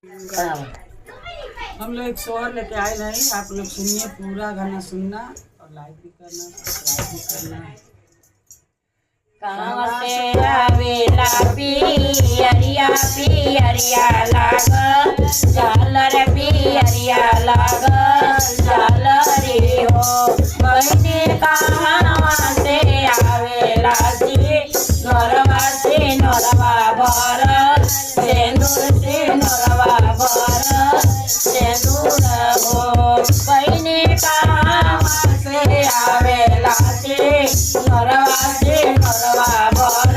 हम लोग एक सोहर लेके आए हैं, आप लोग सुनिए, पूरा गाना सुनना और लाइक भी करना, सब्सक्राइब भी करना। कहाँ से आवेला पियरिया पियरिया लाग झालर पियरिया लाग झालर रे हो बहिनी, कहाँ से आवेला सी नरवा से नरवा भर सिंदूर से नरवा भर सिंदूर हो। बहिनी, कहाँ से आवेला से नरवा से नरवा भर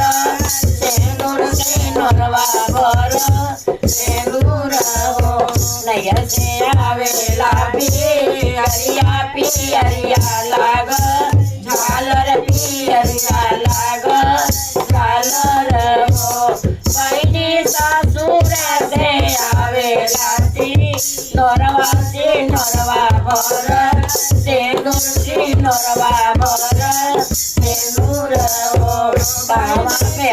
सिंदूर से नरवा भर सिंदूर हो। नैहर से आवेला पियरिया पियरिया लाग झालर पियरिया लाग झालर हो। बहिनी, ससुर से आवेला सी नरवा से नरवा भर सिंदूर से नरवा भर सिंदूर हो। बाबा पे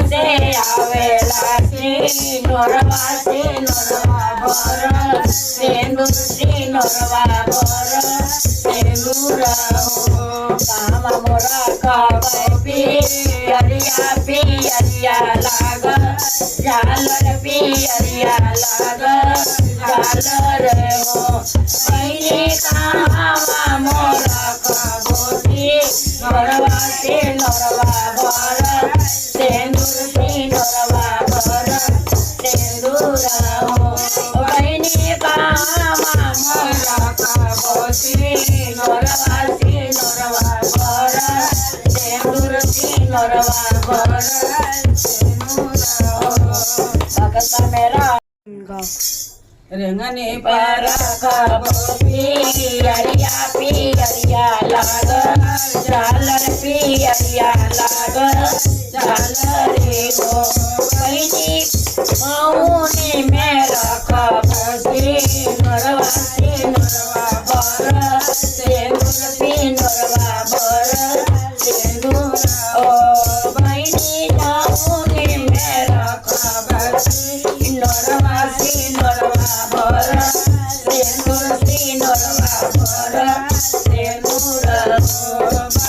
से आवेला सी नरवा से नरवा भर सिंदूर से नरवा भर सिंदूर हो। कामा मोरा कबै पियरिया पियरिया लाग झालर पियरिया लाग झालर हो। बहिनी, कहाँवा मोरा कबोती नरवा से नरवा भर सिंदूर से नरवा भर सिंदूर हो। बहिनी, कहाँवा मोरा कबोती नरवा से नरवा भर सिंदूर से नरवा भर सिंदूर हो। भगत मेरा रेंगने पर पियरिया पियरिया लाग झालर पियरिया लाग झालर रे हो। बहिनी, मौनी मेरा कबसी नरवा से नरवा भर सिंदूर से नरवा भर सिंदूर ओ। बहिनी, मौनी मेरा कबसी नरवा से नरवा भर सिंदूर से नरवा भर सिंदूर हो।